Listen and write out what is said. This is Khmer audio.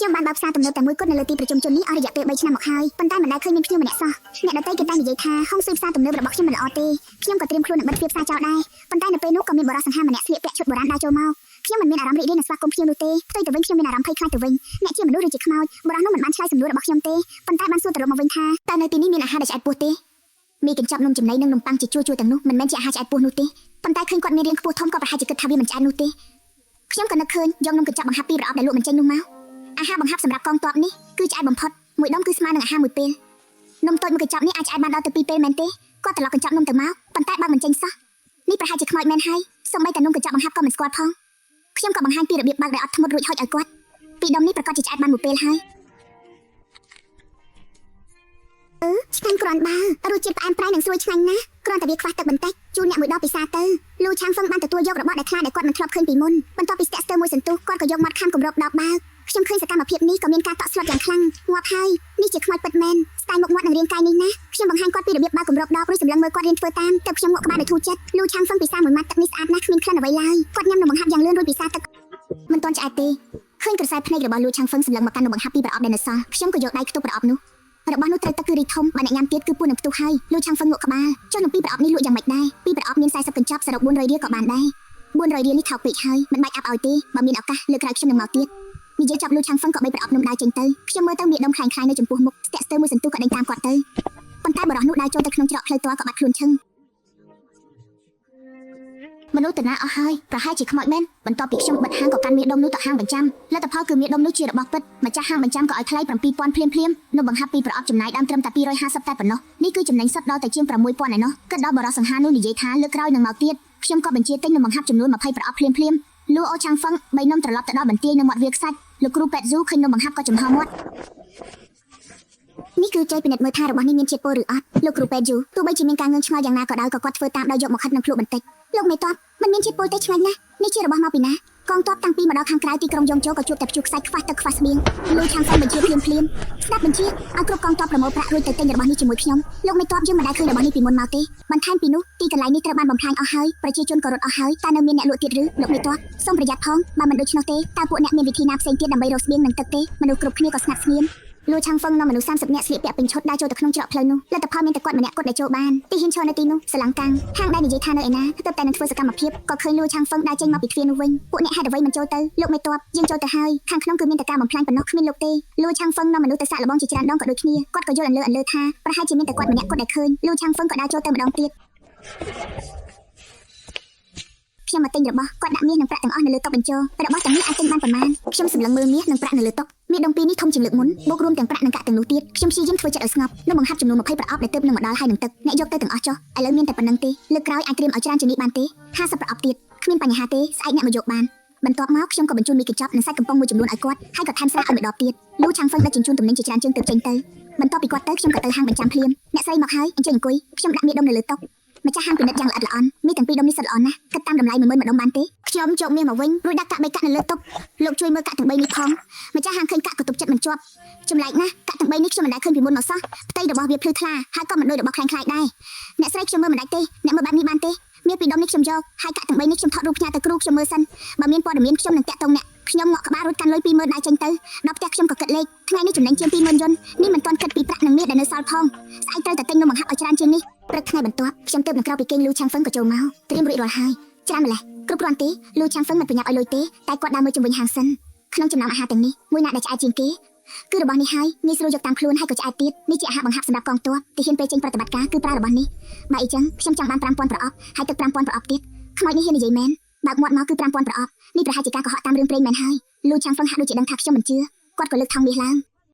ខ្ញុំបានបើកផ្សារទំនើបតែមួយគត់នៅលើទីប្រជុំជននេះអស់រយៈពេល3ឆ្នាំមកហើយប៉ុន្តែមិនដែលឃើញមានភ្ញៀវម្នាក់សោះអ្នកដទៃគេតែនិយាយថាហុងស៊ុយផ្សារទំនើបរបស់ខ្ញុំមិនល្អទេខ្ញុំក៏ត្រៀមខ្លួននឹងបិទទ្វារផ្សារចោលដែរប៉ុន្តែនៅពេលនោះក៏មានបុរសសង្ហាម្នាក់ស្លៀកពាក់ឈុតបុរាណដើរចូលមកខ្ញុំមិនមានអារម្មណ៍រីករាយនឹងស្វាគមន៍ភ្ញៀវនោះទេផ្ទុយទៅវិញខ្ញុំមានអារម្មណ៍ភ័យខ្លាចទៅវិញអ្នកជាមនុស្សឬជាខ្មោចបុរសនោះមិនបានឆ្លើយសំណួររបស់ខ្ញុំទេប៉ុន្តែបានសួរត្រឡប់មកវិញថាតើនៅទីនេះមានអាហារដែលឆ្អែតពោះទេមីកញ្ចប់នំចំណីនិងនំប៉័ងជាជួរៗទាំងនោះមិនមែនជាអាហារឆ្អែតពោះនោះទេប៉ុន្តែឃើញគាត់មានរាងខ្ពស់ធំក៏ប្រហែលជាគិតថាវាមិនឆ្អែតនោះទេខ្ញុំក៏នឹកឃើញយកនំកញ្ចប់បង្ហាប់ពីរប្រអប់ដែលលក់មិនចេញនោះមកអាហារបង្ហាប់សម្រាប់កងទ័ពនេះគឺឆ្អែតបំផុតមួយដុំគឺស្មើនឹងអាហារមួយពេលនំតូចមួយកញ្ចប់នេះអាចឆ្អែតបានដល់ទៅពីរពេលមែនទេគាត់ត្រឡប់កញ្ចប់នំទៅមកប៉ុន្តែបើមិនចេញសោះនេះប្រហែលជាខ្មោចមែនហើយសូម្បីតែនំកញ្ចប់បង្ហាប់ក៏មិនស្គាល់ផងខ្ញុំក៏បង្ហាញពីរបៀបបើកដោយអត់ធ្មត់រួចហុចឲ្យគាត់ពីដុំនេះប្រកាសជាឆ្អែតបានមួយពេលហើយអឺឆ្ងាញ់គ្រាន់បើរសជាតិផ្អែមប្រៃនិងស្រួយឆ្ងាញ់ណាស់គ្រាន់តែវាខ្វះទឹកបន្តិចជូនអ្នកមួយដបពិសាទៅលូឆាងហ្វឹងបានទទួលយករបស់ដែលខ្លាដែលគាត់មិនធ្លាប់ឃើញពីមុនបន្ទាប់ពីស្ទាក់ស្ទើរមួយសន្ទុះគាត់ក៏យកមាត់ខាំគម្របដបបើកខ្ញុំឃើញសកម្មភាពនេះក៏មានការតក់ស្លុតយ៉ាងខ្លាំងងាប់ហើយនេះជាខ្មោចពិតមែនស្ទាយមុខមាត់និងរាងកាយនេះណាខ្ញុំបង្ហាញគាត់ពីរបៀបបើកគម្របដបរួចសម្លឹងមើលគាត់រៀនធ្វើតាមទើបខ្ញុំងក់ក្បាលដោយធូរចិត្តលូឆាងហ្វឹងពិសាមួយម៉ាត់ទឹកនេះស្អាតណាស់គ្មានក្លិនអ្វីឡើយគាត់ញ៉ាំនំបង្ហាប់យ៉ាងលឿនរួចពិសាទឹកមិនទាន់ឆ្អែតទេឃើញក្រសែភ្នែករបស់លូឆាងហ្វឹងសម្លឹងមកកាន់នំបង្ហាប់ពីប្រអប់ដែលនៅសល់ខ្ញុំក៏យកដៃខ្ទប់ប្រអប់នោះរបស់នោះត្រូវទឹកគឺរីកធំបើអ្នកញ៉ាំទៀតគឺពោះនឹងផ្ទុះហើយលូឆាងហ្វឹងងក់ក្បាលចុះនំពីរប្រអប់នេះលក់យ៉ាងម៉េចដែរពីរប្រអប់មាន40កញ្ចប់សរុប400រៀលក៏បានដែរ400រៀលនេះថោកពេកហើយមិនបាច់អាប់ឲ្យទេបើមានឱកាសលើកក្រោយខ្ញុំនឹងមកទៀតនិយាយចាប់លូឆាងហ្វឹងក៏បីប្រអប់នំដើរចេញទៅខ្ញុំមើលទៅមានដុំខ្លាញ់ខ្លាយនៅចំពោះមុខស្ទាក់ស្ទើរមួយសន្ទុះក៏ដេញតាមគាត់ទៅប៉ុន្តែបរិះនោះដើរចូលទៅក្នុងច្រកផ្លូវទាល់ក៏បាត់ខ្លួនឈឹងមនុស្សតាណាអស់ហើយប្រហែលជាខ្មោចមែនបន្ទាប់ពីខ្ញុំបិទហាងក៏កាន់មាសដុំនោះទៅហាងបញ្ចាំលទ្ធផលគឺមាសដុំនោះជារបស់ពិតម្ចាស់ហាងបញ្ចាំក៏ឲ្យថ្លៃ7000ភ្លាមភ្លាមនំបង្ហាប់ពីប្រអប់ចំណាយដើមត្រឹមតែ250តែប៉ុណ្ណោះនេះគឺចំណេញសុទ្ធដល់តែជាង6000ឯណោះគិតដល់បរិះសង្ហានោះនិយាយថាលើកក្រោយនឹងមកទៀតខ្ញុំក៏បញ្ជាទិញនំបង្ហាប់ចំនួន20ប្រអប់ភ្លាមភ្លាមលូអូឆាងហ្វឹងបីនំត្រឡប់ទៅដល់បន្ទាយនៅមាត់វាលខ្សាច់លោកគ្រូប៉ែតស៊ូឃើញនំបង្ហាប់ក៏ចំហមាត់នេះគឺចៃពិនិត្យមើលថារបស់នេះមានជាតិពុលឬអត់លោកគ្រូប៉ែតស៊ូទោះបីជាមានការងឿងឆ្ងល់យ៉ាងណាក៏ដោយក៏គាត់ធ្វើតាមដោយយកមកហិតនឹងភ្លក់បន្តិចលោកមេតបមិនមានជាតិពុលទេឆ្ងាញ់ណាស់នេះជារបស់មកពីណាកងទ័ពតាំងពីមកដល់ខាងក្រៅទីក្រុងយ៉ុងជោក៏ជួបតែព្យុះខ្សាច់ខ្វះទឹកខ្វះស្បៀងលូឆាងហ្វឹងបញ្ជាភ្លាមភ្លាមស្ដាប់បញ្ជាឲ្យគ្រប់កងទ័ពប្រមូលប្រាក់រួចទៅទិញរបស់នេះជាមួយខ្ញុំលោកមេតបយើងមិនដែលឃើញរបស់នេះពីមុនមកទេបន្ថែមពីនោះទីកន្លែងនេះត្រូវបានបំផ្លាញអស់ហើយប្រជាជនក៏រត់អស់ហើយតើនៅមានអ្នកលក់ទៀតឬលោកមេតបសូមប្រយ័ត្នផងបើមិនដូច្នោះទេតើពួកអ្នកមានវិធីណាផ្សេងទៀតដើម្បីរកស្បៀងនិងទឹកទេមនុស្សគ្រប់គ្នាក៏ស្ងាត់ស្ងៀមលូឆាងហ្វឹងនាំមនុស្ស30នាក់ស្លៀកពាក់ពេញឈុតដើរចូលទៅក្នុងច្រកផ្លូវនោះលទ្ធផលមានតែគាត់ម្នាក់គាត់ដែលចូលបានទីហ៊ានឈរនៅទីនោះស្រឡាំងកាំងហាងដែលនិយាយថានៅឯណាទើបតែនឹងធ្វើសកម្មភាពក៏ឃើញលូឆាងហ្វឹងដើរចេញមកពីទ្វារនោះវិញពួកអ្នកហេតុអ្វីមិនចូលទៅលោកមេតបយើងចូលទៅហើយខាងក្នុងគឺមានតែការបំផ្លាញប៉ុណ្ណោះគ្មានលោកទេលូឆាងហ្វឹងនាំមនុស្សទៅសាកល្បងជាច្រើនដងក៏ដូចគ្នាគាត់ក៏យល់អន្លើអន្លើថាប្រហែលជាមានតែគាត់ម្នាក់គាត់ដែលឃើញលូឆាងហ្វឹងក៏ដើរចូលទៅម្ដងទៀតខ្ញុំមកទិញរបស់គាត់ដាក់មាសនិងប្រាក់ទាំងអស់នៅលើតុបញ្ចររបស់ទាំងនេះអាចទិញបានប៉ុន្មានខ្ញុំសម្លឹងមើលមាសនិងប្រាក់នៅលើតុមាសដុំពីរនេះធំជាងលើកមុនបូករួមទាំងប្រាក់និងកាក់ទាំងនោះទៀតខ្ញុំព្យាយាមធ្វើចិត្តឲ្យស្ងប់និងបង្ហាប់ចំនួន20ប្រអប់ដែលទើបនឹងមកដល់ហើយនឹងទឹកអ្នកយកទៅទាំងអស់ចុះឥឡូវមានតែប៉ុណ្្នឹងទេលើកក្រោយអាចត្រៀមឲ្យច្រើនជាងនេះបានទេ50ប្រអប់ទៀតគ្មានបញ្ហាទេស្អែកអ្នកមកយកបានបន្ទាប់មកខ្ញុំក៏បញ្ជូនមីកញ្ចប់និងសាច់កំប៉ុងមួយចំនួនឲ្យគាត់ហើយក៏ថែមស្រាឲ្យមួយដបទៀតលូឆាងហ្វឹងដឹកជញ្ជូនទំនិញជាច្រើនជើងទើបចេញទៅបន្ទាប់ពីគាត់ទៅខ្ញុំក៏ទៅហាងបញ្ចាំភ្លាមអ្នកស្រីមកហើយអញ្ជើញអង្គុយខ្ញុំដាក់មាសដុំនៅលើតុម្ចាស់ហាងពិនិត្យយ៉ាងល្អិតល្អន់មានទាំងពីរដុំនេះសុទ្ធល្អណាស់គិតតាមតម្លៃ10000ម្ដុំបានទេខ្ញុំយកមាសមកវិញរួចដាក់កាក់បីកាក់នៅលើតុលោកជួយមើលកាក់ទាំង3នេះផងម្ចាស់ហាងឃើញកាក់ក៏ទប់ចិត្តមិនជាប់ចម្លែកណាស់កាក់ទាំង3នេះខ្ញុំមិនដែលឃើញពីមុនមកសោះផ្ទៃរបស់វាភ្លឺថ្លាហើយក៏មិនដូចរបស់ខ្លាំងខ្លាយដែរអ្នកស្រីខ្ញុំមើលមិនដាច់ទេអ្នកមើលបែបនេះបានទេមាសពីរដុំនេះខ្ញុំយកហើយកាក់ទាំង3នេះខ្ញុំថតរូបផ្ញើទៅគ្រូខ្ញុំមើលសិនបើមានព័ត៌មានខ្ញុំនឹងតាក់ទងអ្នកខ្ញុំងក់ក្បាលរួចកាន់លុយ20000ដែរចេញទៅដល់ផ្ទះខ្ញុំក៏គិតលេខថ្ងៃនេះចំណេញជាង20000យុននេះមិនទាន់គិតពីប្រាក់និងមាសដែលនៅសល់ផងស្អែកត្រូវតែទិញនំបង្ហាប់ឲ្យច្រើនជាងនេះព្រឹកថ្ងៃបន្ទាប់ខ្ញុំទើបនឹងក្រោកពីគេងលូឆាងហ្វឹងក៏ចូលមកត្រៀមរួចរាល់ហើយច្រើនម្ល៉េះគ្រប់គ្រាន់ទេលូឆាងហ្វឹងមិនប្រញាប់ឲ្យលុយទេតែគាត់ដើរមើលជុំវិញហាងសិនក្នុងចំណោមអាហារទាំងនេះមួយណាដែលឆ្អែតជាងគេគឺរបស់នេះហើយងាយស្រួលយកតាមខ្លួនហើយក៏ឆ្អែតទៀតនេះជាអាហារបង្ហាប់សម្រាប់កងទ័ពទីហ៊ានពេលចេញប្រតិបត្តិការគឺប្រើរបស់នេះបើអីចឹងខ្ញុំចង់បាន5000ប្រអប់ហើយទឹក5000ប្រអប់ទៀតខ្មោចនេះហ៊ាននិយាយមែនបើកមាត់មកគឺ5000ប្រអប់នេះប្រហែលជាការកុហកតាមរឿងព្រេងមែនហើយលូឆាងហ្វឹងហាក់ដូចជាដឹងថាខ្ញុំមិនជឿគាត់ក៏លើកថង់មាសឡើង